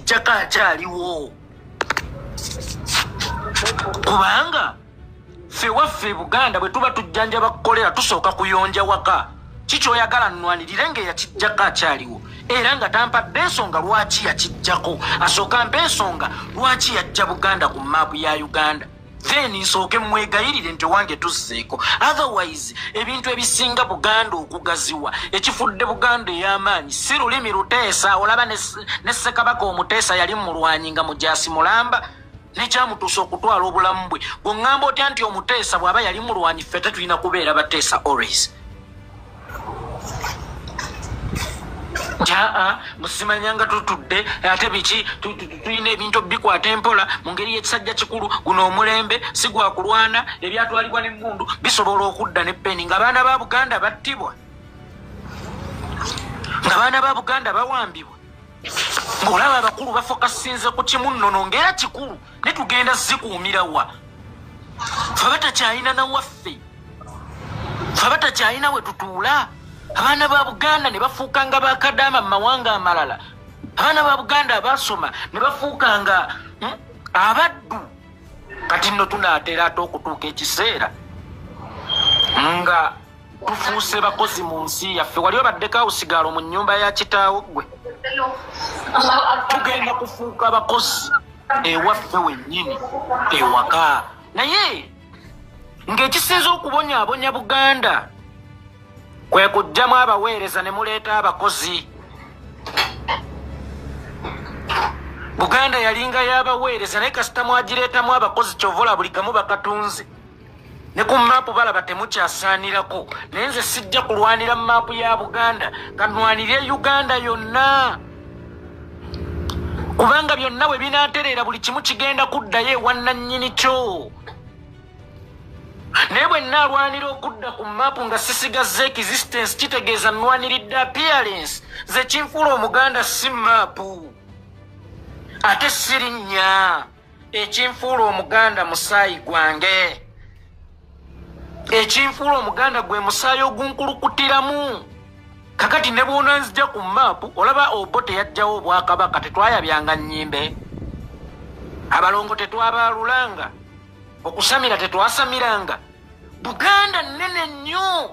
Ng'eyakijjako akyaliwo. Kubanga ffe waffe Buganda bwe tuba tujjanjaba kukolera tusooka kuyonja waka. Kikyoyagala nnwanirire ng'eyakijjako akyaliwo, era nga tampadde ensonga lwaki yakijjako, asooka mpa ensonga lwaki yajja Buganda ku maapu ya Uganda, then nsooke mwegayirire nti wange tuzzeeko. Otherwise ebintu ebisinga Buganda okugaziwa, ekifudde Buganda ey'amaanyi si lulimi Luteesa. Olaba ne Ssekabaka Omuteesa yali mulwanyi nga mujaasi mulamba, nekyamutuusa okutwala obulamu bwe. Bw'oŋŋamba otya nti Omuteesa bw'aba yali mulwanyi, ffe tetulina kubeera Bateesa always? Aa musimanyanga tutudde ate biki, tulina ebintu bikwata empola mu ngeri y'ekisajja kikulu. Guno omulembe si gwa kulwana, ebyatwalibwa n'emmundu bisobola okudda ne peni. Ng'abaana ba Buganda battibwa, ng'abaana ba Buganda bawambibwa, ng'olaba abakulu bafokasinze ku kimu nnono ng'era kikulu, ne tugenda zikuumira wa? Ffe batakyalina nawaffe, ffe batakyalina we tutuula. Abaana ba Buganda ne bafuuka nga bakadaama mu mawanga amalala. Abaana ba Buganda abasoma ne bafuuka nga abaddu. Kati nno tunaatera ate okutuuka ekiseera nga tufuuse bakozi mu nsi yaffe. Wali obaddeko awusigaalo mu nnyumba ya kitaawo ggwe? Tugenda kufuuka bakozi ewaffe wennyini ewaka. Naye ng'ekisinza okubonyaabonya Buganda kwe kujjamu abaweereza ne muleeta abakozi. Buganda yalinga y'abaweereza, naye kasita mwagireetamu abakozi, kyovola buli kamu bakatunze. Ne ku maapu balaba temukyasaanirako. Naye nze sijja kulwanira maapu ya Buganda, kanwanire Uganda yonna, kubanga byonna bwe binaatereera buli kimu kigenda kuddayo ewannannyini kyo. Naye bwe nnaalwanira okudda ku maapu nga sisigazza existence, kitegeeza nnwaniridde appearance. Nze kinfuula Omuganda si maapu, ate sirinnya. Ekinfuula Omuganda musaayi gwange, ekinfuula Omuganda gwe musaayi ogunkulukutiramu. Kakati ne bw'onanzija ku maapu, olaba Obo teyajjawo obwakabaka, tetwayabyanga nnyimbe, abalongo tetwabaalulanga, okusamira tetwasamiranga. Buganda nnene nnyo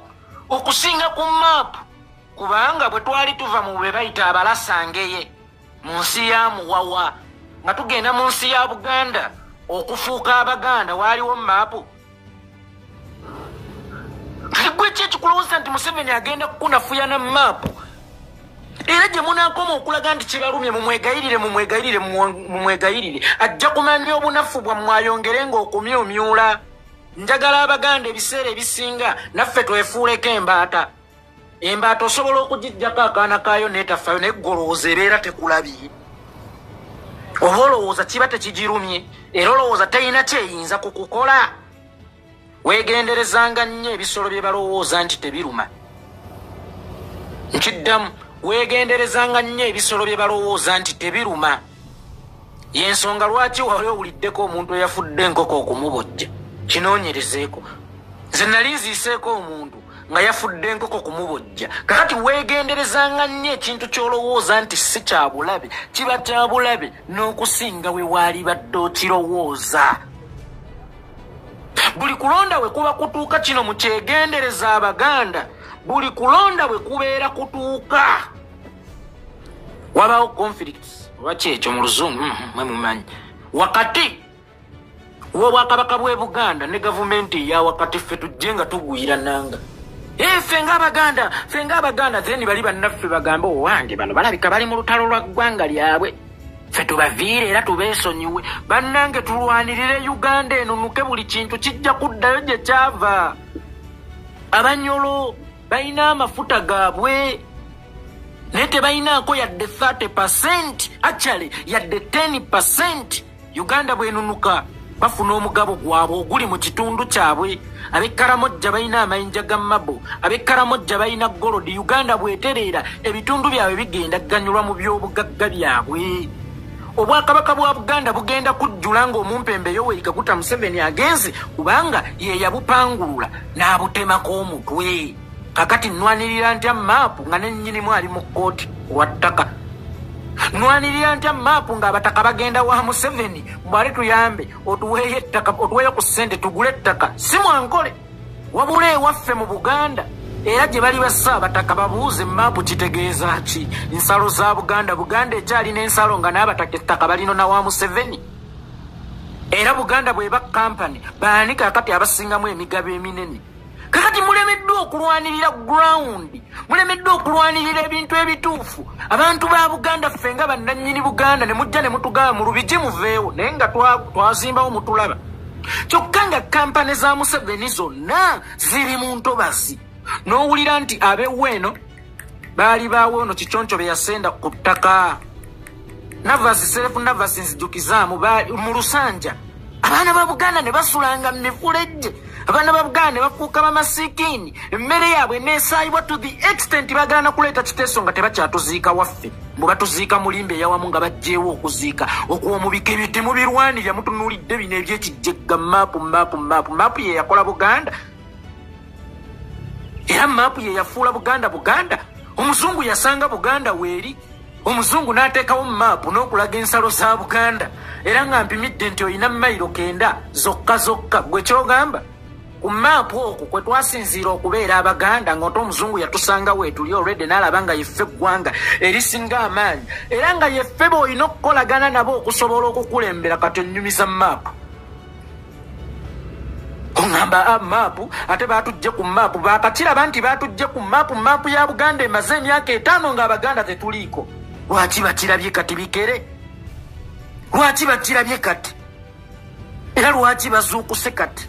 okusinga ku maapu, kubanga bwe twali tuva mu bwe bayita Abalasangeye mu nsi ya Muwawa nga tugenda mu nsi ya Buganda okufuuka Abaganda, waaliwo maapu? Kati gwe ki ekikulowooza nti Museveni agenda kukunafuya na maapu? Era gye munaakoma okulaga nti kibalumye, mumwegayirire, mumwegayirire, mumwegayirire, ajja kumanya obunafu bwammwe ayongere ng'okumyumyula. Njagala Abaganda ebiseera ebisinga naffe twefuuleko embaata. Embaata osobola okugijjako akaana kaayo neetafaayo, naye golowooza ebeera tekulabye, oba olowooza kiba tekigirumye, era olowooza teyina kyeyinza kukukola. Weegenderezanga nnyo ebisolo bye balowooza nti tebiruma. Nkiddamu, weegenderezanga nnyo ebisolo bye balowooza nti tebiruma. Yensonga lwaki wali owuliddeko omuntu eyafudde enkoko okumubojja? Kinoonyerezeeko. Nze nali nziiseeko omuntu nga yafudde enkoko kumubojja. Kakati weegenderezanga nnyo ekintu ky'olowooza nti si kya bulabe, kiba kya bulabe n'okusinga we waalibadde okirowooza. Buli kulonda we kuba kutuuka, kino mukyegendereza Abaganda, buli kulonda bwe kubeera kutuuka wabaawo conflicts, oba kyekyo mu Luzungu mwe mumanyi, wakati w'Obwakabaka bw'e Buganda ne gavumenti eya wakati. Ffe tujje nga tugwirananga, ffe ng'Abaganda, ffe ng'Abaganda, then bali bannaffe bagambe owange bano balabika bali mu lutalo lwa ggwanga lyabwe, ffe tubaviire era tubeesonyiwe. Bannange, tulwanirire Uganda enunuke, buli kintu kijja kuddayo gye kyava. Abanyolo balina amafuta gaabwe, naye tebalinaako yadde 30%, actually yadde 10%. Uganda bwenunuka bafuna omugabo gwabwe oguli mu kitundu kyabwe. Ab'Ekkaramojja balina amayinja ga mabo, ab'Ekkaramojja balina gold. Uganda bwetereera ebitundu byabwe bigenda ganyulwa mu byobugagga byabwe. Obwakabaka bwa Buganda bugenda kujjula ng'omumpembe Yoweri Kaguta Museveni agenze, kubanga ye yabupangulula n'abutemako omutwe. Kakati nnwanirira ntya maapu nga nennyinimu ali mu kkooti lwa ttaka? Nwanirira ntya maapu ng'abataka bagenda wa Museveni mbwale tuyambe otuweeyo ettaka, otuweeyo ku ssente tugule ettaka? Si mwankole, wabula ewaffe mu Buganda era gye bali bassa abataka babuuze maapu kitegeeza ki? Nsalo za Buganda, Buganda ekyalina ensalo nga n'abataka ettaka balinona wa Museveni. Era Buganda bw'eba kampani, baani kaakati abasingamu emigabo eminene? Kakati mulemeddwa okulwanirira ground, mulemeddwa okulwanirira ebintu ebituufu. Abantu ba Buganda ffe nga bannannyini Buganda ne mujja ne mutugamba mu Lubigi muveewo, naye nga twazimbawo mutulaba. Kyokka nga kampani za Museveni zonna ziri mu ntobazi. N'owulira nti ab'eweeno baali baawo ono Kiconco be yasenda ku ttaka. Navasi, Serefu Navasi nzijukizaamu mu Lusanja. Abaana ba Buganda ne basulanga mu mifulejje. Abaana ba Buganda ne bafuuka bamasikiini. Emmere yaabwe n'esaayibwa to the extent bagaana kuleeta kiteeso nga tebakyatuziika waffe. Mbu batuziika mulimba eyawamu nga baggyewo okuziika okw'omubika. Ebyo temubirwanirira, mutunuulidde bino ebyekijjegga maapu maapu maapu. Maapu ye yakola Buganda, era maapu ye yafuula Buganda Buganda. Omuzungu yasanga Buganda weeri, omuzungu n'ateekawo maapu n'okulaga ensalo za Buganda, era nga mpimidde nti olina mayiro 9 zokka zokka. Gwe kyogamba ku maapu okwo kwe twasinziira okubeera Abaganda, ng'ote omuzungu yatusanga weetuli olwedde n'alaba nga yeffe eggwanga erisinga amaanyi, era nga yeffe b'olina okukolagana nabo okusobola okukulembera. Kati onnyumiza maapu, oŋŋamba maapu, ate baatujje ku maapu. Baakakiraba nti baatujje ku maapu. Maapu ya Buganda emaze emyaka 5 ng'Abaganda tetuliiko. Lwaki bakirabye kati bikere? Lwaki bakirabye kati? Era lwaki bazuukuse kati?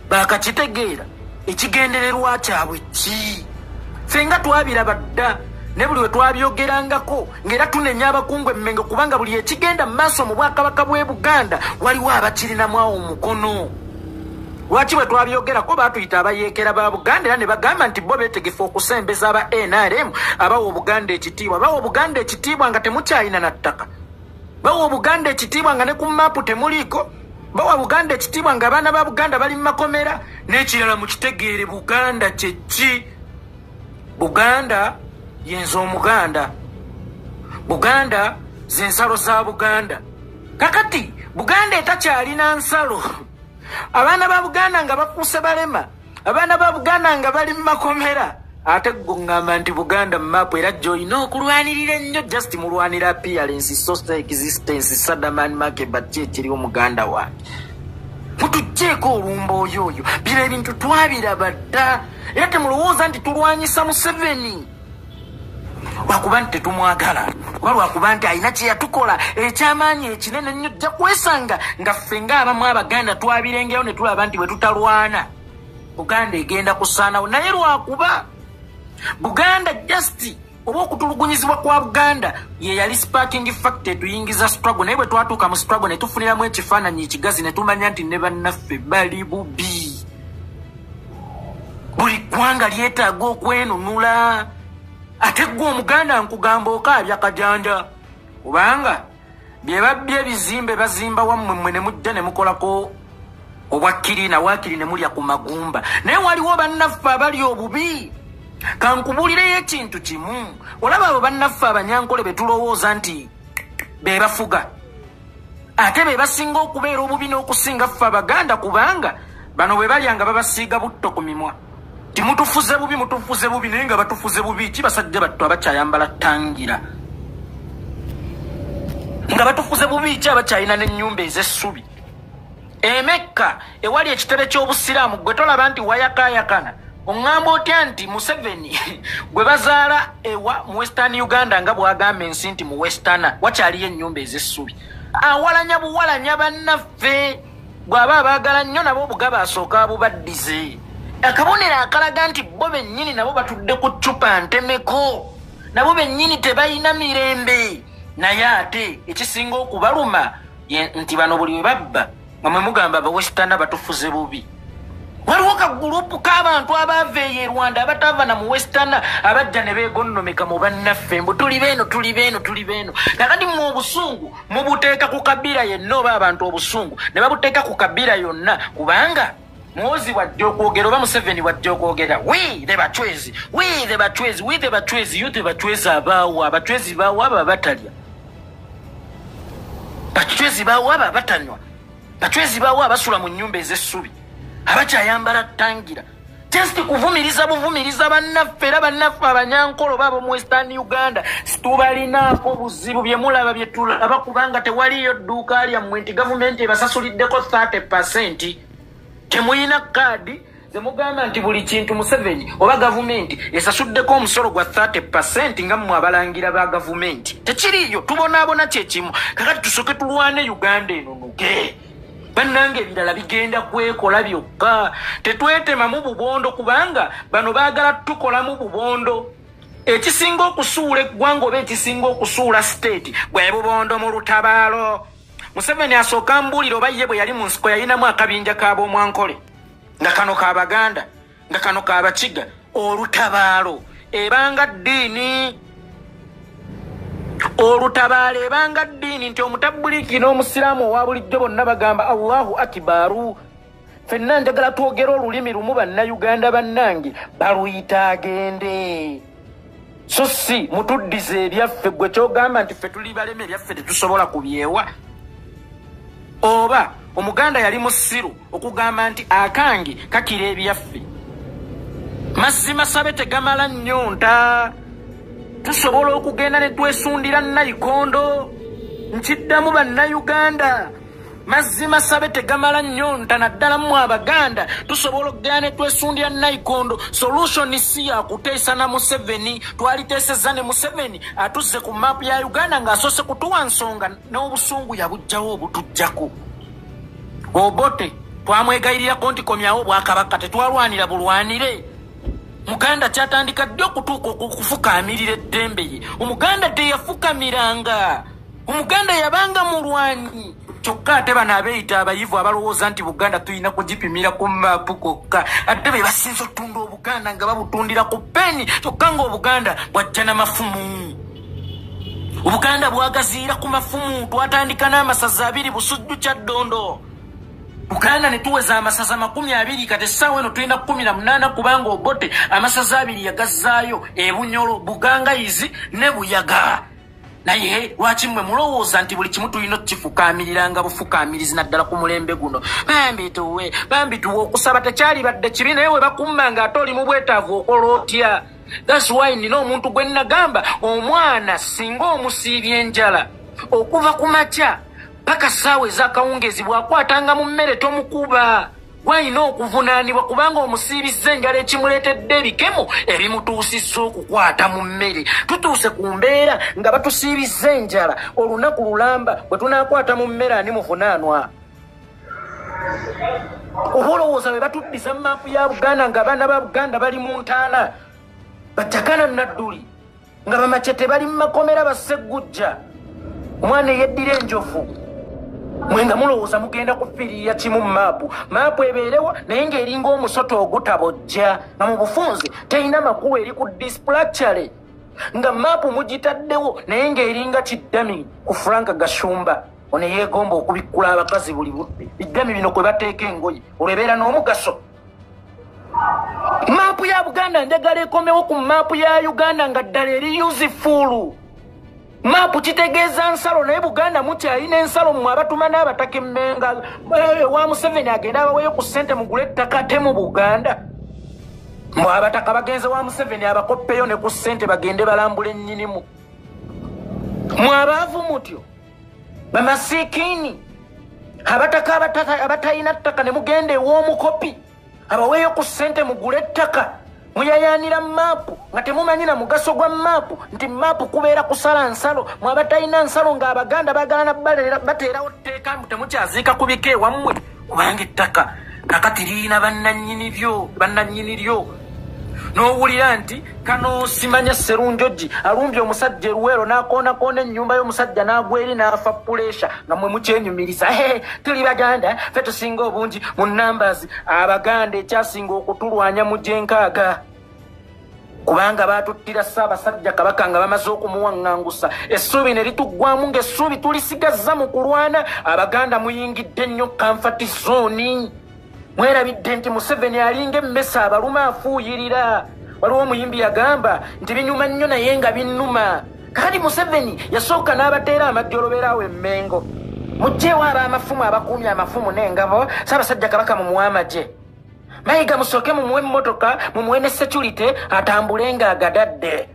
Baakakitegeera ekigendererwa kyabwe ki? Ffe nga twabiraba dda, ne buli we twabyogerangako ng'era tunenya abakungu emmengo, kubanga buli ekigenda mu maaso mu bwakabaka bw'e Buganda waliwo abakirinamu awo omukono. Lwaki bwe twabyogerako baatuyita abayeekera ba Buganda, era ne bagamba nti bo beetegefu okusembeza aba NRM abawa Obuganda ekitiibwa. Bawa Obuganda ekitiibwa nga temukyalina na ttaka. Bawa Obuganda ekitiibwa nga ne ku maapu temuliiko. Bawa Buganda ekitiibwa nga abaana ba Buganda bali mu makomera. N'ekirala mukitegeere, Buganda kye ki? Buganda yenza Omuganda. Buganda z'ensalo za Buganda. Kakati Buganda etakyalina nsalo, abaana ba Buganda nga bafuuse balema, abaana ba Buganda nga bali mu makomera, ate gwe ŋŋamba nti Buganda maapu era gy'olina okulwanirira ennyo. Just mulwanira appearance, social existence, Sadaman Makeba ki ekiriwo muganda wange? Mutuggyeeko olumba oyo oyo. Bino ebintu twabiraba dda, era temulowooza nti tulwanyisa Museveni lwakuba nti tetumwagala oba lwakuba nti alina kye yatukola ekyamaanyi ekinene ennyo. Jja kwesanga nga ffe ng'abamu Abaganda twabirengerawo ne tulaba nti bwe tutalwana Buganda egenda kusaanawo. Naye lwakuba Buganda just oba okutulugunyizibwa kwa Buganda ye yali sparking factor etuyingiza struggle. Naye bwe twatuuka mu struggle ne tufuniramu ekifaananyi ekigazi ne tumanya nti ne bannaffe bali bubi. Buli ggwanga lyetaaga okwenunula. Ate ggwe Omuganda nkugamba okaabya kajanja, kubanga bye babbye ebizimbe bazimba wammwe, mmwe ne mujja ne mukolako obwakkiri na waakiri ne mulya ku magumba. Naye waliwo bannaffe abali obubi. Kankubuulireyo ekintu kimu. Olaba abo bannaffe Abanyankole be tulowooza nti be bafuga, ate be basinga okubeera obubi n'okusinga ffe Abaganda, kubanga bano bwe balya nga babasiiga butto ku mimwa. Timutufuze bubi, mutufuze bubi, naye nga batufuze bubi ki? Basajja battu abakyayambala tangira nga batufuze bubi ki? Abakyalina n'ennyumba ez'essubi emekka ewali ekitebe ky'Obusiraamu. Gwe tolaba nti wayakayakana? Oŋŋamba otya nti Museveni gwe bazaala ewa mu Western Uganda, nga bw'agamba ensi nti mu Westerna wakyaliyo ennyumba ez'essubi? Awalanya buwalanya bannaffe. Bw'aba abaagala nnyo nabo obugaba asooka abubaddize. Akabonero akalaga nti bo bennyini nabo batudde ku ccupa ntemeko, nabo bennyini tebalina mirembe. Naye ate ekisinga okubaluma nti bano buli we babba nga mwe mugamba Abawesterna batufuze bubi. Waliwo kagurupu k'abantu abaava eyo e Rwanda abatava na mu Westerna, abajja ne beegonnomeka mu bannaffe mbu tuli beeno, tuli beeno, tuli beeno. Kakati mmwe obusungu mubuteeka ku kabira yenna, oba abantu obusungu ne babuteeka ku kabira yonna, kubanga Muhoozi bwajja okwogera oba Museveni bwajja okwogera, "We the Bachwezi, we the Bachwezi, we the Bachwezi." You the Bachwezi abaawo, Abachwezi baawo abo abatalya. Bachwezi bawa abo abatanywa, bachwezi bawa abasula mu nnyumba ez'essubi, abakyayambala tangira. Just kuvumiriza buvumiriza bannaffe, era bannaffe Abanyankolo baabo mu Western Uganda situbalinaako buzibu. Bye mulaba bye tulaba, kubanga tewaliyo dduuka lyammwe nti gavumenti ebasasuliddeko 30%. Temuyina kaadi zemugamba nti buli kintu Museveni oba gavumenti esasuddeko omusolo gwa 30% nga mmwe abalangira ba gavumenti. Tekiriiyo, tubonaabona kyekimu. Kakati tusooke tulwane Uganda enonoge. Bannange, ebirala bigenda kwekola byokka. Tetwetemamu bubondo, kubanga bano baagala tukolamu bubondo. Ekisinga okusuula eggwanga oba ekisinga okusuula state bwe bubondo mu lutabaalo. Museveni asooka mbuulira, oba ye bwe yali mu nsiko yalinamu akabinja k'ab'omwankole, nga kano k'Abaganda, nga kano k'Abakiga. Olutabaalo ebanga ddiini, olutabaalo ebanga ddiini, nti omutabuliiki n'omusiraamu owa bulijjo bonna bagamba Allahu Akibaru. Ffenna njagala twogere olulimi lumu. Bannayuganda bannange, baluyita agende, so si mutuddiza ebyaffe. Gwe kyogamba nti ffe tuli baleme, ebyaffe tetusobola kubyewa. Oba Omuganda yali musiru okugamba nti akange kakira ebyaffe? Mazima sabe tegamala nnyonta. Tusobola okugenda ne twesundira nayikondo. Nkiddamu, Bannayuganda, mazima sabe tegamala nnyonta, naddala mmwe Abaganda. Tusobola okugenda ne twesundira nayikondo. Solution si yakuteesa na Museveni. Twaliteesezza ne Museveni atuzze ku maapu ya Uganda ng'asoose kutuwa nsonga, n'obusungu yabugjawo obutujjako. Obote twamwegayirirako nti komyawo obwakabaka, tetwalwanira bulwanire. Muganda kyatandika ddi okutuuka okufukaamirira eddembe ye? Omuganda teyafukamiranga, Omuganda yabanga mulwanyi. Kyokka ate bano abeeyita abayivu abalowooza nti Buganda tulina kugipimira ku maapu kokka, ate be basinza otunda Obuganda nga babutundira ku peni, kyokka nga Obuganda bwajja n'amafumu. Obuganda bwagaziira ku mafumu. Twatandika n'amasaza 2, Busujju, Kyaddondo. Buganda ne tuweza amasaza 20. Kati essaawa eno tulina 18, kubanga Obote amasaza 2 yagazzaayo, Ebunyolo, Bugangayizi ne Buyaga. Naye lwaki mmwe mulowooza nti buli kimu tulina okukifukamiriranga bufukamirizi, naddala ku mulembe guno? Bambi tuwe, bambi tuwe. Okusaba tekyalibadde kibi, naye we bakumma nga ate oli mu bwetaavu, okola otya? That's why nina omuntu gwe nnagamba, omwana singa omusiibya enjala okuva ku makya paka ssaawa ez'akawungeezi, bw'akwatanga mu mmere tomukuba. Gwalina okuvunaanibwa, kubanga omusiibizza enjala ekimuleetedde ebikemo ebimutuusizza okukwata mu mmere. Tutuuse ku mbeera nga batusiibizza enjala olunaku lulamba, bwe tunaakwata mu mmere ani muvunaanwa? Oba olowooza bwe batuddiza maapu ya Buganda ng'abaana ba Buganda bali mu ntaana, Bajakana Nadduli, nga bamacete bali mu makomera, Basseggujja, omwana eyeddira enjovu, mwe nga mulowooza mugenda kufiirira kimu maapu? Maapu ebeerewo naye ng'eringa omusota ogutabojja, nga mu bufunze terina makubo, eri ku displacture, nga maapu mugitaddewo naye ng'eringa kiddami ku Frank Gashumba ono yeegomba okubikkula abakazi buli budde. Biddami bino kwe bateeka engoye, olwo ebeera n'omugaso? Maapu ya Buganda njagala ekomewo ku maapu ya Uganda nga ddala eri useful. Maapu kitegeeza nsalo, naye Buganda mukyalina ensalo? Mmwe abatuma n'abataka emmenga ewa Museveni, agenda abaweyo ku ssente mugule ettaka te mu Buganda. Mwe abataka bagenze wa Museveni abakoppeyo ne ku ssente bagende balambula ennyinimu. Mwe abaavu mutyo, bamasiikini, abataka abatalina ttaka, ne mugenda ew'omukopi abaweeyo ku ssente mugule ettaka. Muyayaanira maapu nga temumanyi na mugaso gwa maapu, nti maapu kubeera kusala nsalo. Mwe abatalina nsalo, ng'Abaganda baagala bateerawo tteeka mbu temukyaziika ku bika ewammwe, kubanga ettaka kakati lirina bannannyini byo, bannannyini lyo. N'owulira nti kano simanya Serunjogi alumbye omusajja eruweero n'akoonakoona ennyumba y'omusajja n'agwa eri n'afa pressure, nga mwe mukyenyumiriza, "Tuli Baganda, ffe tusinga obungi mu numbers." Abaganda ekyasinga okutulwanya mu gyenkaaga, kubanga baatuttira Ssaabasajja Kabaka nga bamaze okumuwaŋŋangusa, essuubi ne lituggwamu, ng'essuubi tulisigazza mu kulwana. Abaganda muyingidde nnyo comfort zone, mwerabidde nti Museveni alinga emmese abaluma afuuyirira. Waliwo omuyimbi yagamba nti binyuma nnyo naye nga binnuma. Kakati Museveni yasooka n'abateera amajjolobera awo emmengo. Mugyewo ab'amafumu abakuumye amafumu n'engabo, Ssaabasajja Kabaka mumuwe amagye. Mayiga musooke mumuwe emmotoka, mumuwe ne security atambule ng'agadadde.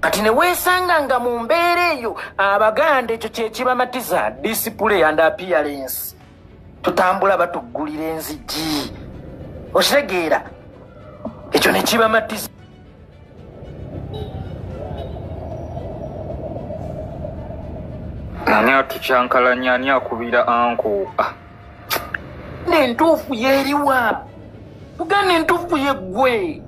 Kati ne weesanga nga mu mbeera eyo Abaganda ekyo kye kibamatiza, display and appearance. Tutambula batuggulira enzigi. Okitegeera? Ekyo ne kibamatiza. Ani atukyankalanya, ani akubira anko? Entuufu yeeriwa? Buganda entuufu yeggwe.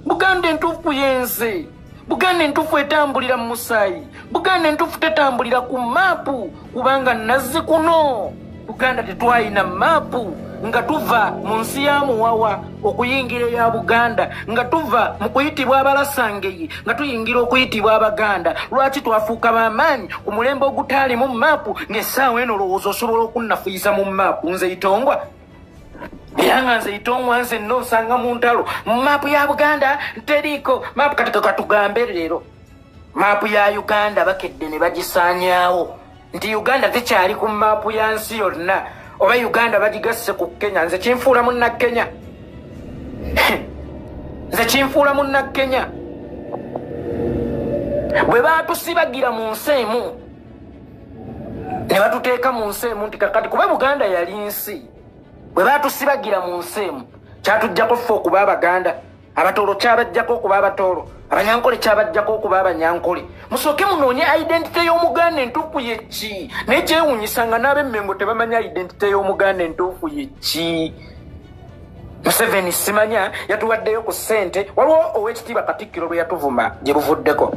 Buganda entuufu yenze. Buganda entuufu etambulira mu musaayi. Buganda entuufu tetambulira ku maapu, kubanga nazzi kuno Buganda tetwalina maapu. Nga tuva mu nsi ya Muwawa okuyingira eya Buganda, nga tuva mu kuyitibwa Abalasangeyi, nga tuyingira okuyitibwa Abaganda. Lwaki twafuuka b'amaanyi ku mulembe ogutaalimu maapu, ng'essaawa eno olowooza osobola okunnafuyiza mu maapu? Nze Itongwa, era nga nze Itongwa nze nno nsanga mu ntalo. Mu maapu ya Buganda teriiko maapu. Kati katugambe leero maapu ya Uganda bakedde ne bagisaanyaawo nti Uganda tekyali ku maapu ya nsi yonna, oba Uganda bagigasse ku Kenya. Nze kinfuula munna Kenya, nze kinfuula munna Kenya. Bwe baatusibagira mu nsi emu ne batuteeka mu nsi emu nti kakati kuba Buganda yali nsi, bwe baatusibagira mu nsi emu kyatuggyako ffe okuba Abaganda, Abatoolo kyabajjako okuba Abatoolo, Abanyankole kyabajjako okuba Abanyankole. Musooke munoonye identity y'Omuganda entuufu ye ki. Naye kyewuunyisa nga n'ab'Emmengo tebamanyi identity y'Omuganda entuufu ye ki. Museveni simanya yatuwaddeyo ku ssente. Waliwo ow'ekitiibwa Katikkiro lwe yatuvuma gye buvuddeko,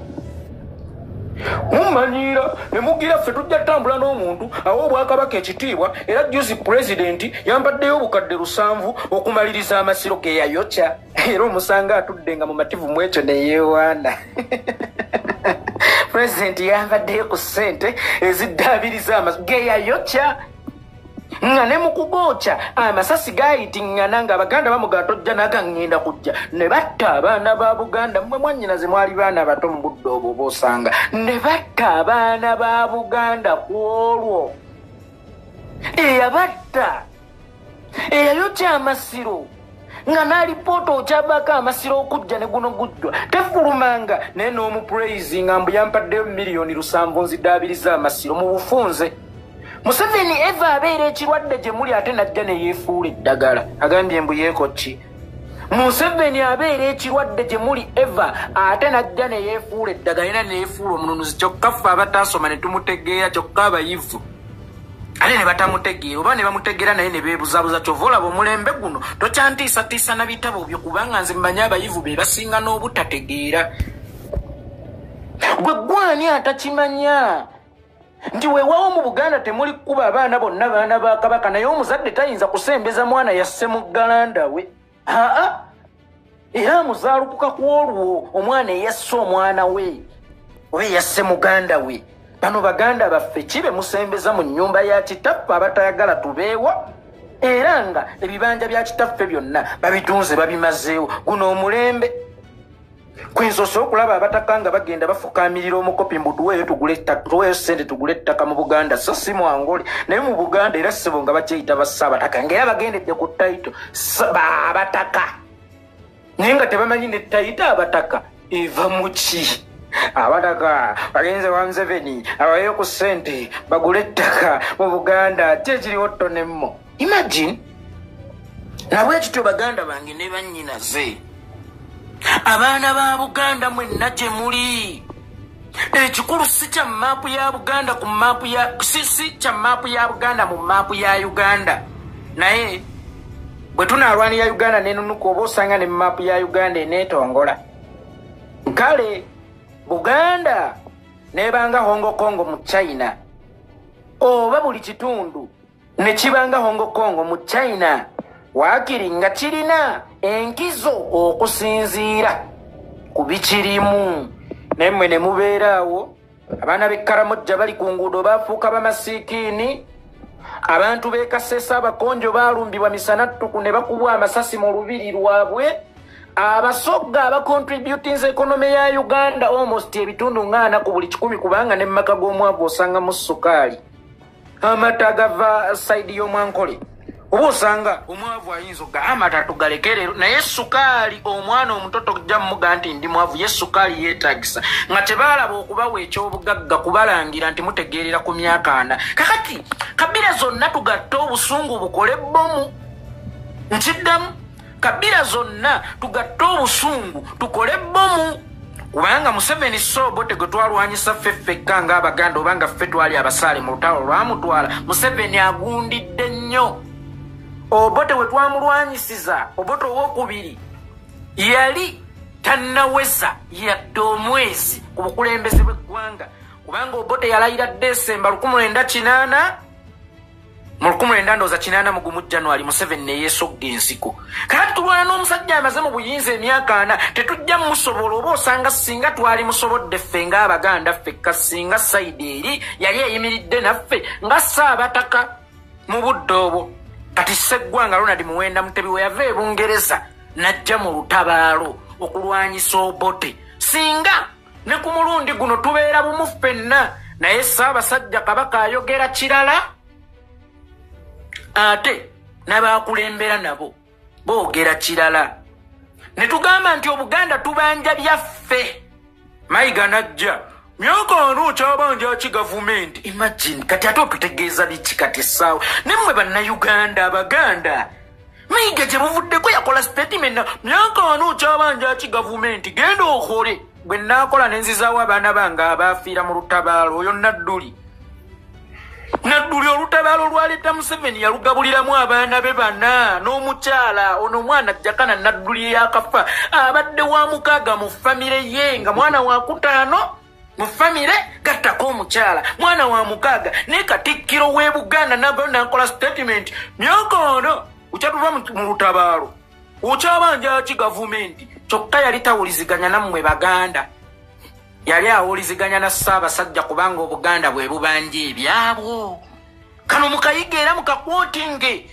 mumanyiira ne mugira ffe tujja ttambula n'omuntu awa obwakabaka ekitiibwa. Era juzi pulezidenti yampaddeyo 7,000 okumaliriza amasiro ge yayokya. Era omusanga atudde nga mumativu mu ekyo ne yeewaana, pulezidenti yambaddeyo ku ssente eziddaabiriza amasiro ge yayokya, nga ne mu kugookya amasasi gayitiŋŋana nga Abaganda bamugaa tojja naga ŋŋenda kujja, ne batta abaana ba Buganda. Mmwe mwannyinaze mwali baana bato mu budde obwo, oba osanga ne batta abaana ba Buganda. Ku olwo eyabatta, eyayokya amasiro, nga n'alipoota okyavaako amasiro okujja ne guno gujjwa tefulumanga, naye n'omupraise nga mbu yampaddeyo 7 miliyoni nziddaabiriza amasiro. Mu bufunze, Museveni eva abeera ekirwadde gye muli, ate najja ne yeefuula eddagala. Agambye mbu yeeko ki? Museveni abeera ekirwadde gye muli eva, ate najja ne yeefuula eddagala era ne yeefuula omununuzi. Kyokka ffe abataasoma ne tumutegeera, kyokka abayivu ate ne batamutegeera, oba ne bamutegeera naye ne beebuzaabuza. Kyova olaba omulembe guno tokyantiisatiisa na bitabo byo, kubanga nze mmanyi abayivu be basinga n'obutategeera. Gwe gwani atakimanya nti weewaawo mu Buganda temuli kkuba abaana bonna baana ba Kabaka, naye omuzadde tayinza kusembeza mwana yasse muggalanda we. Aa, era amuzaalukuka ku olwo omwana eyasse omwana we oba eyasse muganda we. Bano baganda baffe kibe musembeza mu nnyumba ya kitaffe abatayagala tubeewo, era nga ebibanja bya kitaffe byonna babitunze babimazeewo. Guno omulembe kwensoose okulaba abataka nga bagenda bafukamirira omukopi mbu tuweeyo tugule ettaka, tuweeyo ssente tugule ettaka mu Buganda, so si mu Angole naye mu Buganda. Era ssebo nga bakyeyita Bassaabataka, ngaera bagendedde ku title Abataka, naye nga tebamanyi ne title Abataka eva mu ki. Abataka bagenze wa Museveni abaweeyo ku ssente bagule ettaka mu Buganda. Ki ekiriwo tonemmo? Imagine. Nabwekityo baganda bange ne bannyinaze, abaana ba Buganda mwenna gye muli, ekikulu si kya maapu ya Buganda ku maapu ya si kya maapu ya Buganda mu maapu ya Uganda, naye bwe tunaalwanira Uganda nenunuka, oba osanga ne maapu ya Uganda eneetongola. Kale Buganda nebanga Hong Kong mu China, oba buli kitundu ne kibanga Hong Kong mu China, waakiri nga kirina enkizo okusinziira ku bikirimu. Naye mmwe ne mubeera awo, abaana b'e Karamojja bali ku nguudo bafuuka bamasiikiini, abantu b'e Kasese abakonjo baalumbibwa misana ttuku ne bakubwa amasasi mu lubiri lwabwe, Abasogga abacontributinze economy ya Uganda almost ebitundu 40 ku buli 100, kubanga ne mu maka g'omwavu osangamu sukaali. Amata gava side y'omwankole. Oba osanga omwavu ayinza okuga amata tugaleke naye sukaali omwana omuto tojja mmuga nti ndi mwavu, ye sukaali yeetagisa nga tebaalaba okubawa ekyobugagga kubalangira nti mutegeerera ku myaka 40. Kakati kabira zonna tugatte obusungu bukole bbomu. Nkiddamu, kabira zonna tugatte obusungu tukole bbomu, kubanga Museveni Obote gwe twalwanyisa ffe ffekka ng'Abaganda oba nga ffe twali abasaale mu lutalo lwamutwala. Museveni agundidde nnyo. Obote we twamulwanyisiza, Obote owokubiri yali tannaweza yadde omwezi ku bukulembeze bw'eggwanga, kubanga Obote yalayira Desemba 1980 mu 1981 January Museveni ne yeesogga ensiko. Kakati tulwana n'omusajja amaze mu buyinza emyaka 40, tetujja musobola. Oba osanga singa twali musobodde ffe ng'Abaganda ffekka, singa sayidi eri yali eyimiridde naffe nga Ssaabataka mu budde obwo. Kati Sseggwanga Ronald Muwenda Mutebi we yava e Bungereza n'ajja mu lutabaalo okulwanyisa Obote. Singa ne ku mulundi guno tubeera bumu ffenna, naye Ssaabasajja Kabaka ayogera kirala ate n'abakulembera nabo boogera kirala. Ne tugamba nti Obuganda tubanja byaffe. Mayiga n'ajja myaka 40 okyabanja ki gavumenti? Imagine, kati ate otutegeeza biki kati essaawa? Nemmwe Bannayuganda Abaganda, Mayiga gye buvuddeko yakola statement, myaka 40 okyabanja ki gavumenti, genda okole. Bwe nnaakola ne nzizaawo abaana bange abaafiira mu lutabaalo, oyo Nadduli. Nadduli olutabaalo lwaleeta Museveni yalugabuliramu abaana be bana n'omukyala ono omwana Jakana Nadduli eyakafa abadde wa 6 mu famire ye, nga mwana wa 5 mu famire gattako omukyala mwana wa 6. Naye Katikkiro w'e Buganda n'avayo n'akola statement, myaka 40 okyatuva mu lutabaalo okyabanja ki gavumenti? Kyokka yali tawuliziganya nammwe Baganda, yali awuliziganya na Ssaabasajja kubanga Obuganda bwe bubanja ebyabwo. Kano mukayiga era mukakwotinge.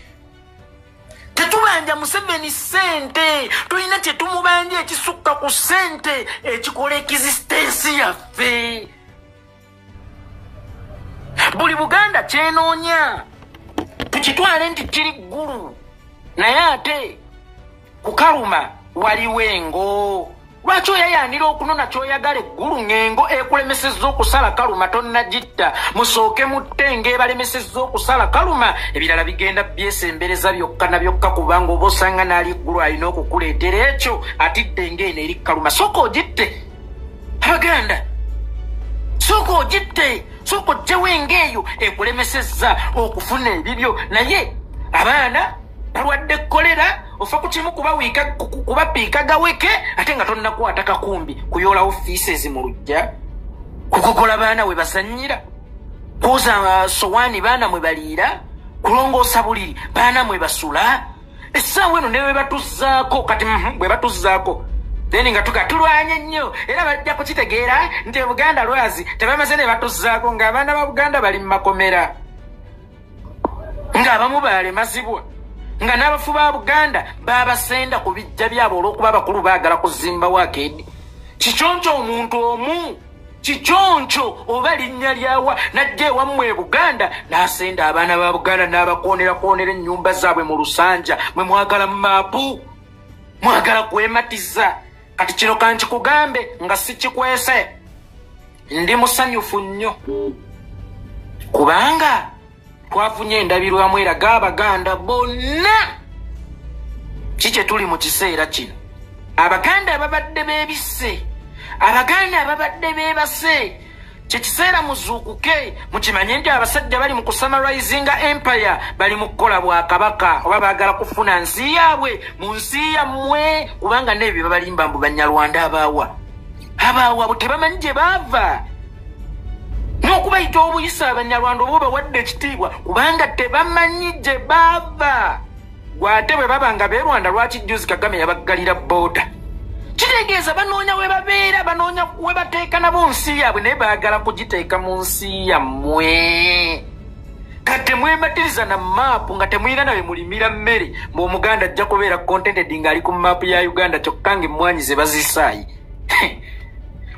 Tetubanja Museveni ssente, tulina kye tumubanja ekisukka ku ssente ekikola existence yaffe. Buli Buganda kyenoonya tukitwale nti kiri ggulu, naye ate kukaluma waliwo engo. Lwaki oyayaanira okunona ky'oyagala eggulu ng'engo ekulemesezza okusala kaluma tonnagitta? Musooke mutte engo ebalemesezza okusala kaluma, ebirala bigenda byesembereza byokka na byokka, kubanga oba osanga n'ali eggulu alina okukuleetera ekyo atidde engo eno eri kaluma. Sooka ogitte Abaganda, sooka ogitte, sooka oggyewo engo eyo ekulemesezza okufuna ebibyo. Naye abaana balwadde kolera, ofa ku kimu kubapiika gaweke ate nga tonnakwata kakumbi kuyoola ofiises mu luggya, kukokola baana we basanyira, kwoza sowaani baana mwe baliira, kulongoosa buliri baana mwe basula. Essaawa eno ne bwe batuzzaako kati, bwe batuzzaako then nga tuga tulwanye nnyo, era bajja kukitegeera nti Buganda lwazi tebamaze ne batuzzaako ng'abaana ba Buganda bali mu makomera, ng'abamu baalemazibwa, nga n'abafu ba Buganda babasenda ku bijja byabwe olw'okuba abakulu baagala kuzimba wakeedi. Kiconco omuntu omu, kiconco oba linnya lyawa n'ajja ewammwe e Buganda n'asenda abaana ba Buganda n'abakoonerakoonera ennyumba zaabwe mu lusanja. Mwe mwagala maapu, mwagala kwematiza. Kati kino kankikugambe nga sikikwese, ndi musanyufu nnyo kubanga twafunye endabirwamu eraga Abaganda bonna ki kye tuli mu kiseera kino. Abaganda ababadde beebisse, Abaganda ababadde beebase, kye kiseera muzuukuke mukimanye nti abasajja bali mu kusummarizinga empire, bali mu kukola bwakabaka oba baagala kufuna nsi yaabwe mu nsi yammwe, kubanga n'ebyo babalimba mbu Banyarwanda abaawa bo tebamanyi gye baava. N'okubayita obuyisa Abanyarwanda oba obawadde ekitiibwa kubanga tebamanyi gye baava. Gwate bwe baba nga beerwanda, lwaki jjuzi Kagame yabaggalira booda? Kitegeeza banoonya we babeera, banoonya we bateeka nabo nsi yaabwe, naye baagala kugiteeka mu nsi yammwe. Kati temwematiriza na maapu nga temuyina nawe mulimira mmere, mbu Omuganda ajja kubeera contented ng'ali ku maapu ya Uganda, kyokka ng'emmwanyi ze bazisaayi.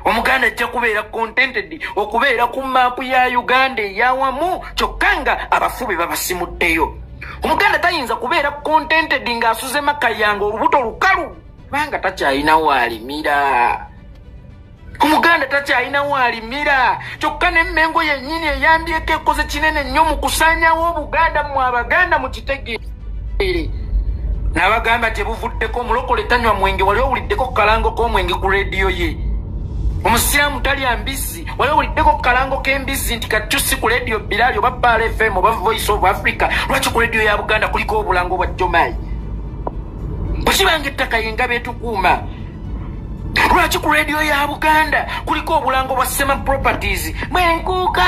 Omuganda ajja kubeera contented okubeera ku maapu ya Uganda eyawamu, kyokka nga abafu be babasimuddeyo. Omuganda tayinza kubeera contented ng'asuze Makayanga olubuto lukalu, kubanga takyalina waalimira. Omuganda takyalina waalimira, kyokka n'Emmengo yennyini eyambyeko ekoze kinene nnyo mu kusaanyawo Obuganda. Mmwe Abaganda mukitegeere. N'abagamba gye buvuddeko, omulokole tanywa mwenge. Wali owuliddeko ku kalango k'omwenge ku rediyo ye? Omusiraamu talya mbizzi. Wali owuliddeko ku kalango k'embizzi nti kacusi ku rediyo Bilali oba Bar FM oba Voice of Africa? Lwaki ku rediyo ya Buganda kuliko obulango bwa Jomayi? Bwe kibanga ettaka yenga beetukuuma, lwaki ku rediyo ya Buganda kuliko obulango bwa Sema Properties, mwenkuuka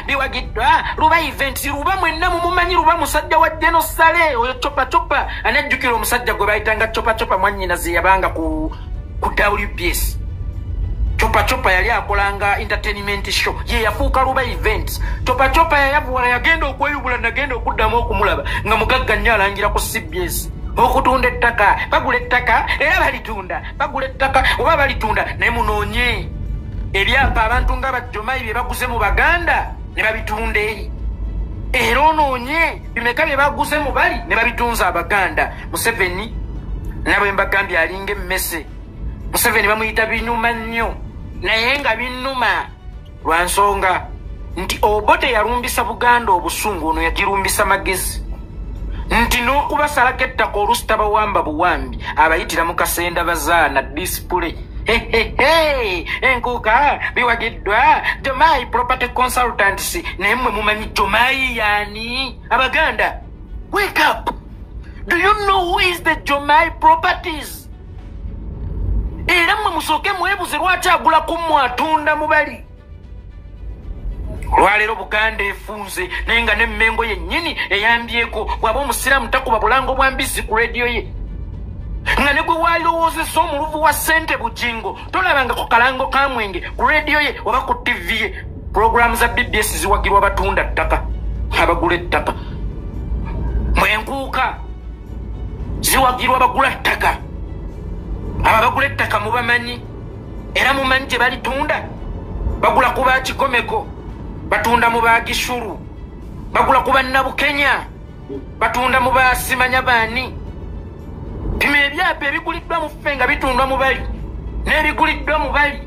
biwagiddwa Luba Events? Luba mwenna mumumanyi. Luba musajja wa Jeno Sale oyo Copacopa. Anajjukira omusajja gwe bayitanga Copacopa? Mwannyinaze yabanga ku WBS. Copacopa yali akolanga entertainment show, ye yafuuka Luba Events. Copacopa yayavuwala, yagenda okweyubula, nagenda okuddamu okumulaba nga mugagga nnyo, alangira ku CBS okutunda ettaka. Bagula ettaka era balitunda, bagula ettaka oba balitunda. Naye munoonye ebyapa abantu nga Bajjomayi bye baguze mu Baganda ne babitunda eri, era onoonye bimeka bye baguze mu bali ne babitunza Abaganda. Museveni nabwe mbagambye alinga emmese. Museveni bamuyita binyuma nnyo, naye nga binnuma lwa nsonga nti Obote yalumbisa Buganda obusungu, ono yagirumbisa magezi, nti n'okubasalako ettaka olusi tabawamba buwambi, abayitira mu kasenda bazaana display. Hehehe, enkuuka biwagiddwa Jomai Property Consultants. Naye mmwe mumanyi Jomai yaani? Abaganda, wake up! Do you know who is the Jomai Properties? Era mmwe musooke mwebuze lwaki agula ku mmwe atunda mu bali. Olwaleero Buganda efunze, naye nga n'Emmengo yennyini eyambyeko. Bw'aba omusiraamu takuba bulango bwa mbizzi ku rediyo ye, nga ne gwe walirowoozesa omuluvu wa ssente Bugingo tolabangako kalango ka mwenge ku rediyo ye oba ku TV ye. Puroguramu za BBS ziwagirwa batunda ttaka, abagula ettaka. Mwenkuuka ziwagirwa bagula ttaka. Abo abagula ettaka mubamanyi, era mumanyi gye balitunda. Bagula ku bakikomeko, batunda mu bagishuru, bagula ku bannabukenya, batunda mu basimanya baani. Pima ebyapa ebiguliddwa mu ffe nga bitundwa mu bali, n'ebiguliddwa mu bali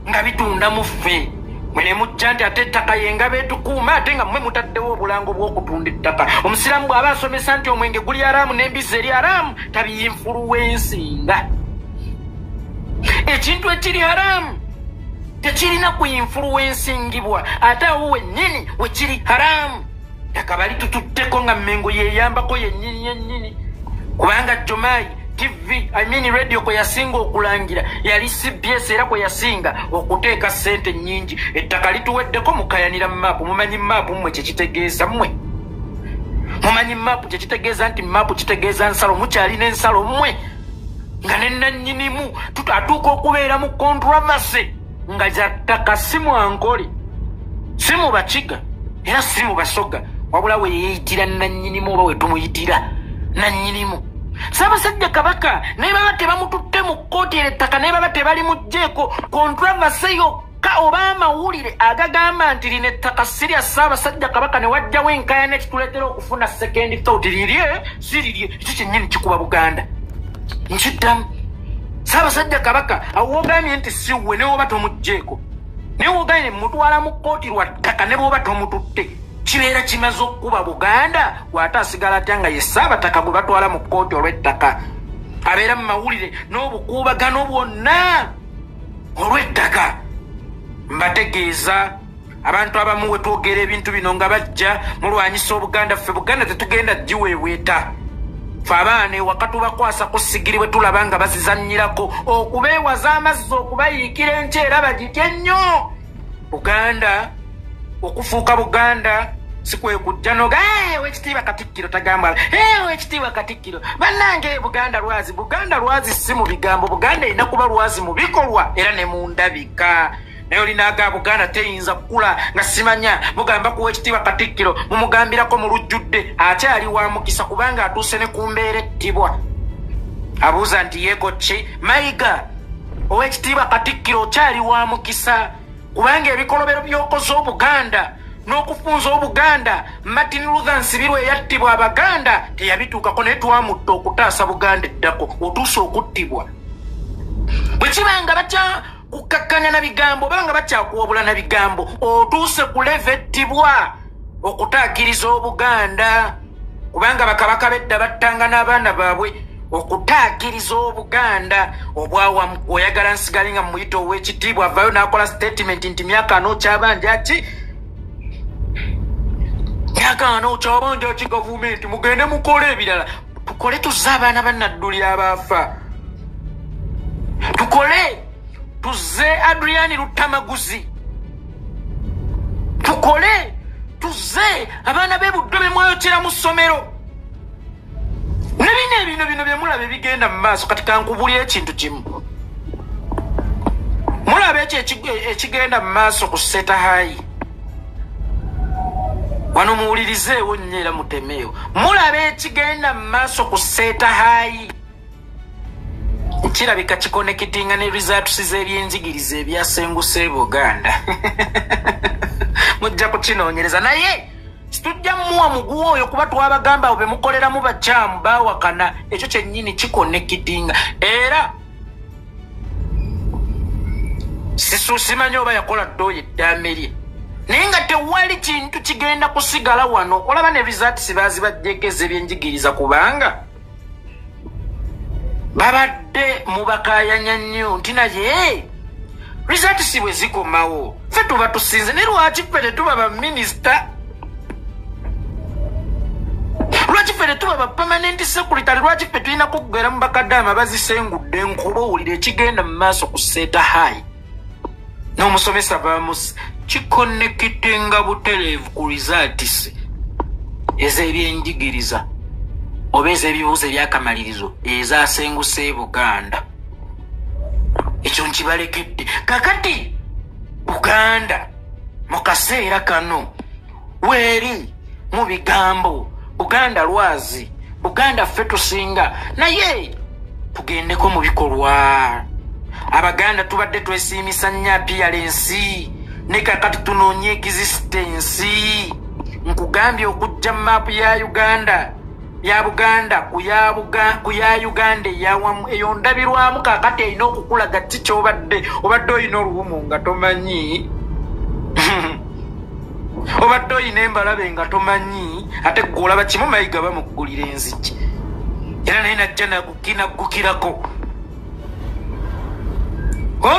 nga bitunda mu ffe. Mwene mujja nti ate ettaka yenga beetukuuma, ate nga mmwe mutaddewo obulango bw'okutunda ettaka. Omusiraamu bw'aba asomesa nti omwenge guli araamu n'embizzi eri araamu, tabiyinfuluwensinga. Ekintu ekiri haraamu tekirina kuyinfuluwensingibwa, ate awo wennyini wekiri haraamu. Ttaka bali tututteko nga Mmengo yeyambako yennyini yennyini, kubanga Jomayi TV, I mean radio, kwe yasinga okulangira yali CBS, era kwe yasinga okuteeka ssente nnyingi. Ettaka lituweddeko, mukayanira maapu. Mumanyi maapu mmwe kyekitegeeza? Mmwe mumanyi maapu kyekitegeeza? Nti maapu kitegeeza nsalo. Mukyalina ensalo mmwe, nga nenannyinimu atuuka okubeera mu controversy nga za ttaka, si mu Ankole, si mu Bakiga, era si mu Basoga, wabula we yeeyitira nannyinimu oba we tumuyitira nannyinimu Ssaabasajja Kabaka, naye baba tebamututte mu kkooti era ettaka, naye baba tebalimugjeeko. Controversy yokka oba amawulire agagamba nti lino ettaka si lya Ssaabasajja Kabaka, ne wajjawo enkayana ekituleetera okufuna second thought, lirye si lirye, ekyo kyennyini kikuba Buganda. Nkiddamu, Ssaabasajja Kabaka awo wogambye nti si we, ne woba tomugjeeko, naye wogambye mutwala mu kkooti lwa ttaka, ne bwoba tomututte, kibeera kimaze okkuba Buganda. Bw'ate asigala atya nga ye Ssaabataka gwe batwala mu kkooti olw'ettaka, abeera mu mawulire n'obukuubagano bwonna olw'ettaka? Mbategeeza, abantu abamu we twogera ebintu bino nga bajja mulwanyisa Obuganda. Ffe Buganda tetugenda giweeweeta. Fe abaana ewaka tubakwasa ku sigiri, bwe tulaba nga bazizannyirako, okubeewaza amazzi, okubayiikira enkya, era bagitye nnyo. Buganda okufuuka Buganda si kwe kujja noga wekitiibwa Katikkiro tagambwa, wekitiibwa Katikkiro. Bannange, Buganda lwazi, Buganda lwazi si mu bigambo. Buganda erina kuba lwazi mu bikolwa era ne mu ndabika. Naye olinaga Buganda teyinza kukula nga simanya mugamba kuwa ekitiibwa Katikkiro, mumugambirako mu lujjudde. Akyali wa mukisa kubanga atuuse ne ku mbeera ettibwa. Abuuza nti yeeko ki Mayiga? Owekitiibwa Katikkiro okyali wa mukisa, kubanga ebikolobero by'okoze Obuganda n'okufunza Obuganda, Martin Luther Nsibirwa eyattibwa Abaganda teyabituukako, naye twamutta okutaasa Buganda eddako, otuuse okuttibwa. Bwe kiba nga bakyakukakkanya na bigambo, oba nga bakyakuwabula na bigambo, otuuse ku level ettibwa okutaakiriza Obuganda, kubanga bakabaka b'edda battanga n'abaana baabwe okutaakiriza Obuganda obwawamu. Oyagala nsigale nga muyita ow'ekitiibwa avaayo n'akola statement nti myaka anookyabanja ki, myaka anookyabanja ki gavumenti, mugende mukole ebirala. Tukole tuzze abaana bannadduli abaafa, tukole tuzze Adrian Luttamaguzi, tukole tuzze abaana b'e Buddo be mwayokera mu ssomero. Ne bino ebino bino bye mulaba ebigenda mu maaso. Kati kankubulira ekintu kimu, mulaba ekyo ekigenda mu maaso ku Seeta High wano, muwulirizeewo nnyo era mutemeewo. Mulaba ekigenda mu maaso ku Seeta High kirabika kikonekitinga ne results z'ebyenjigiriza ebyasenguse Buganda. Mujja kukinoonyereza, naye situjja mmuwa muguwa oyo kuba twabagamba abo be mukoleramu bakyamu baawakana. Ekyo kyennyini kikonekitinga, era simanyi oba yakola ddooyo eddaame lye, naye nga tewali kintu kigenda kusigala wano. Olaba ne results baazibajjeko ez'ebyenjigiriza, kubanga babadde mubakaayanya nnyo nti naye results bwe zikomawo ffe tuba tusinze. Ne lwaki ffe tetuba baminisita? Lwaki ffe tetuba ba permanent secretary? Lwaki ffe tulina kuggera mu bakadaama bazisengudde enkuba? Owulira ekigenda mu maaso ku Seeta High n'omusomesa bamusi kikonekitinga butereevu ku results ez'ebyenjigiriza oba ez'ebibuuzo ebyakamalirizo ezasenguse Buganda. Ekyo nkibalekedde. Kakati Buganda mu kaseera kano weeri mu bigambo, Buganda lwazi, Buganda ffe tusinga, naye tugendeko mu bikolwa. Abaganda tubadde twesiimisa nnyo appearance, ne kakati tunoonye existence. Nkugambye okujja mu maapu ya Uganda ya Buganda ku ya Uganda eyawamu eyo ndabirwamu, kakati erina okukulaga ki ky'obadde obadde olina oluwumu nga tomanyi, obadde olina embalabe nga tomanyi, ate gwe olaba kimu Mayiga bamuggulira enzigi, era naye najja naggukirako.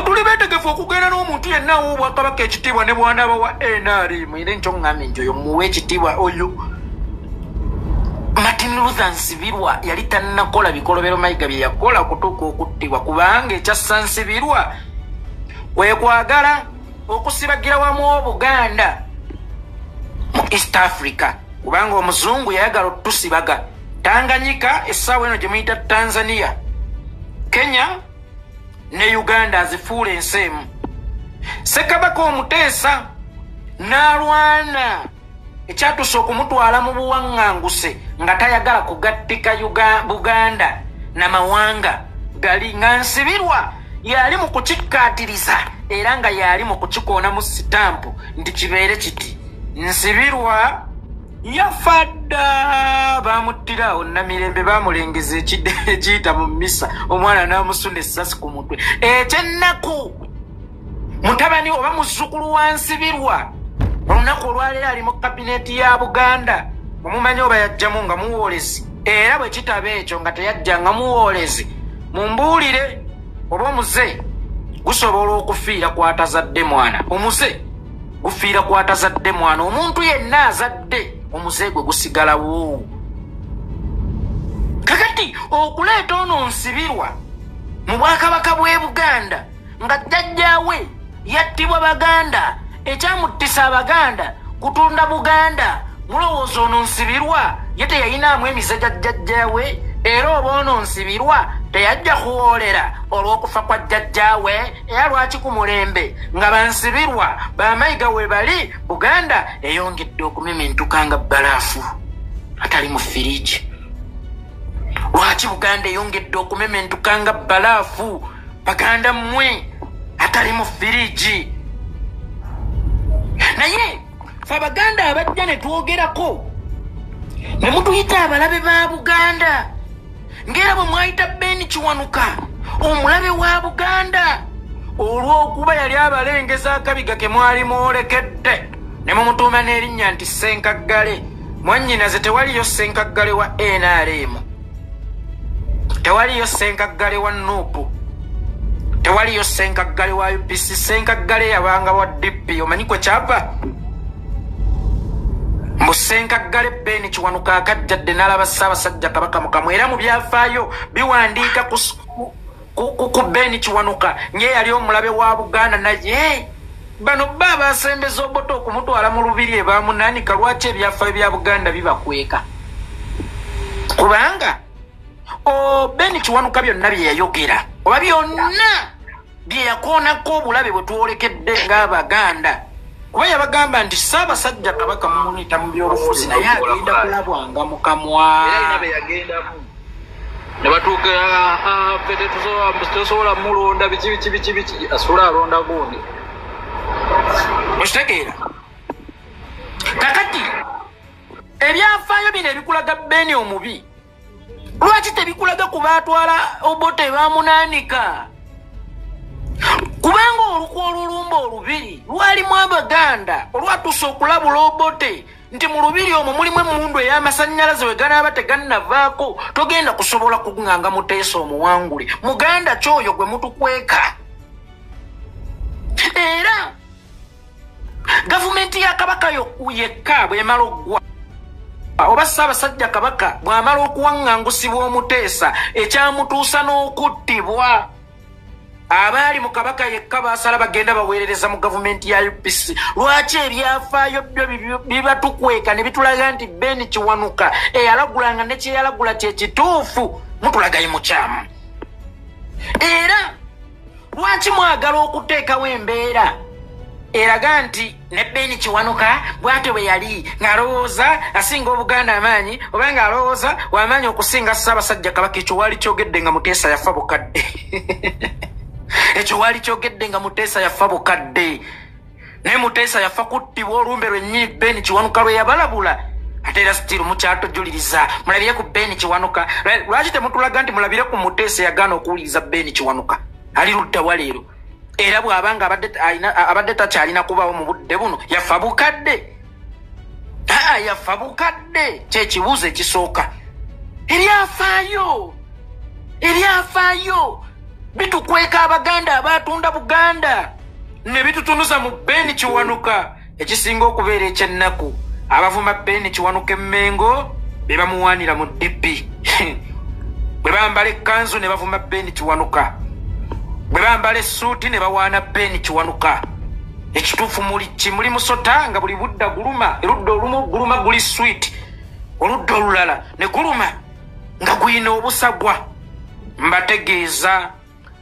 Tuli beetegefu okugenda n'omuntu yenna awa obwakabaka ekitiibwa ne bw'anaaba wa NRM. Era enkyo ŋŋambye nti oyo muwe ekitiibwa. Oyo Martin Luther Nsibirwa yali tannakola bikolobero Mayiga bye yakola okutuuka okuttibwa, kubanga ekyassa Nsibirwa kwe kwagala okusibagira wamu Obuganda mu East Africa, kubanga omuzungu yayagala otusibaga Tanganyika, essaawa eno gye muyita Tanzania, Kenya ne Uganda azifuula ensi emu. Ssekabaka Omuteesa n'alwana ekyatuuse okumutwala mu buwaŋŋanguse nga tayagala kugattika Buganda n'amawanga gali, nga Nsibirwa yali mu kukikkaatiriza era nga yali mu kukikoonamu sitampu nti kibeere kiti. Nsibirwa yafa dda, bamuttira awo Namirembe, bamulengeza ekiyita mu mmisa, omwana n'amusuna essasi ku mutwe. Ekyennaku, mutabani oba muzzukulu wa Nsibirwa olunaku olwaleero ali mu kabineeti ya Buganda. Omumanyi oba yajjamu nga muwoolezi, era bwe kitaba ekyo nga teyajja nga muwoolezi, mumbuulire oba omuze gusobola okufiira kwatazadde mwana. Omuze gufiira kwatazadde mwana. Omuntu yenna azadde omuze gwe gusigalawo. Kakati okuleeta ono Nsibirwa mu bwakabaka bw'e Buganda nga jjajjaawe yattibwa Baganda, ekyamuttisa Abaganda kutunda Buganda, mulowooza ono Nsibirwa ye teyayinaamu emize gya jjajjaawe? Era oba ono Nsibirwa teyajja kuwoolera olw'okufa kwa jjajjaawe? Era lwaki ku mulembe nga Bansibirwa Bamayiga we bali Buganda eyongedde okumementuka nga bbalaafu atali mu firiji? Lwaki Buganda eyongedde okumementuka nga bbalaafu? Baganda mmwe atali mu firiji. Naye fe Abaganda abajja ne twogerako ne mutuyita abalabe ba Buganda, ng'era bwe mwayita Ben Kiwanuka omulabe wa Buganda olw'okuba yali abalengeza akabiga ke mwali mwolekedde, ne mumutuuma n'erinnya nti Ssenkaggale. Mwannyinaze tewaliyo Ssenkaggale wa NRM, tewaliyo Ssenkaggale wa NUP, tewaliyo Ssenkaggale wa UPC. Ssenkaggale yabanga wa DP. Omanyi kwe kyava? Mbu Ssenkaggale Ben Kiwanuka akajjadde n'alaba Ssaabasajja Kabaka Mukamwa, era mu byafaayo biwandiika ku Ben Kiwanuka ng'eyali omulabe wa Buganda. Naye bano ba basembeza Obote okumutwala mu lubiri ebamunaanika. Lwaki ebyafaayo bya Buganda bibakweka? Kubanga Ben Kiwanuka byonna bye yayogera oba byonna bye yakoonako obulabe bwe twolekedde ng'Abaganda, kuba yabagamba nti Ssaabasajja Kabaka mumuyita mu byobufuzi naye agenda kulabwanga mu kamwa. Ne batuuka ffe tetusobola mulonda biki biki biki biki, asula alonda gundi. Okitegeera? Kakati ebyafaayo bino ebikulaga Ben omubi lwaki tebikulaga ku baatwala Obote bamunaanika? Kubanga olukwa olulumba olubiri lwalimu Abaganda olwatuusa okulabula Obote nti mu lubiri omwo mulimu emmundu ey'amasannyalaze we ganaaba tegannavaako togenda kusobola kuŋŋanga Muteesa omuwangule. Muganda ky'oyo gwe mutukweka. Era gavumenti ya Kabaka yekka bw'emala oggwa oba Ssaabasajja Kabaka bw'amala okuwaŋŋangusibwa Omuteesa ekyamutuusa n'okuttibwa, abaali mu Kabaka yekka baasala bagenda baweerereza mu gavumenti ya UPC. Lwaki ebyafaayo byo bibatukweka ne bitulaga nti Ben Kiwanuka eyalagulanga ne kye yalagula kye kituufu, mutulagayo mukyamu? Era lwaki mwagala okuteekawo embeera eraga nti ne Ben Kiwanuka bw'atyo bwe yali ng'alowooza asinga Obuganda amaanyi oba ng'alowooza w'amaanyi okusinga Ssaabasajja Kabaka? Ekyo waali kyogedde nga Muteesa yafa bukadde. Ekyo waali kyogedde nga Muteesa yafa bukadde. Naye Muteesa yafa kuttibwa olumbe lwennyini Ben Kiwanuka lwe yabalabula. Ate era still mukyatujuliriza mulabire ku Ben Kiwanuka. Lwaki temutulaga nti mulabire ku Muteesa yagaana okuwuliriza Ben Kiwanuka? Ali ludda wa leero? Era bw'abanga abadde takyalina kubaawo mu budde buno, yafa bukadde. Yafa bukadde kyekibuuzo ekisooka. Ebyafaayo bitukweka Abaganda abaatunda Buganda ne bitutunuza mu Ben Kiwanuka. Ekisinga okubeera ekyennaku, abavuma Ben Kiwanuka emmengo be bamuwaanira mu DP. Bwe bambala ekkanzu ne bavuma Ben Kiwanuka, bwe bambala essuuti ne bawaana Ben Kiwanuka. Ekituufu muli ki? Muli musota nga buli budda guluma. Erudda olumu guluma guli sweet, oludda olulala ne guluma nga guyina obusagwa. Mbategeeza,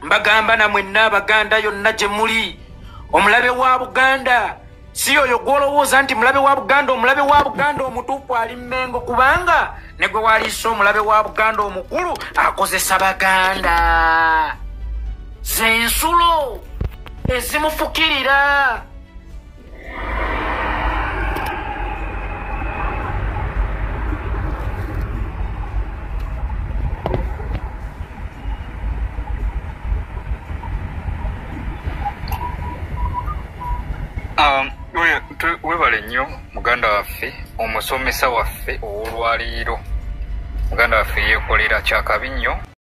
mbagamba namwenna Abaganda yonna gye muli, omulabe wa Buganda si oyo gw'olowooza nti mulabe wa Buganda. Omulabe wa Buganda omutuufu ali Mmengo, kubanga ne gwe waliisa omulabe wa Buganda omukulu akozesa Baganda z'ensulo ezimufukirira. Webale nnyo muganda waffe, omusomesa waffe ow'olwaleero. Muganda waffe yeekolera kyakabi nnyo.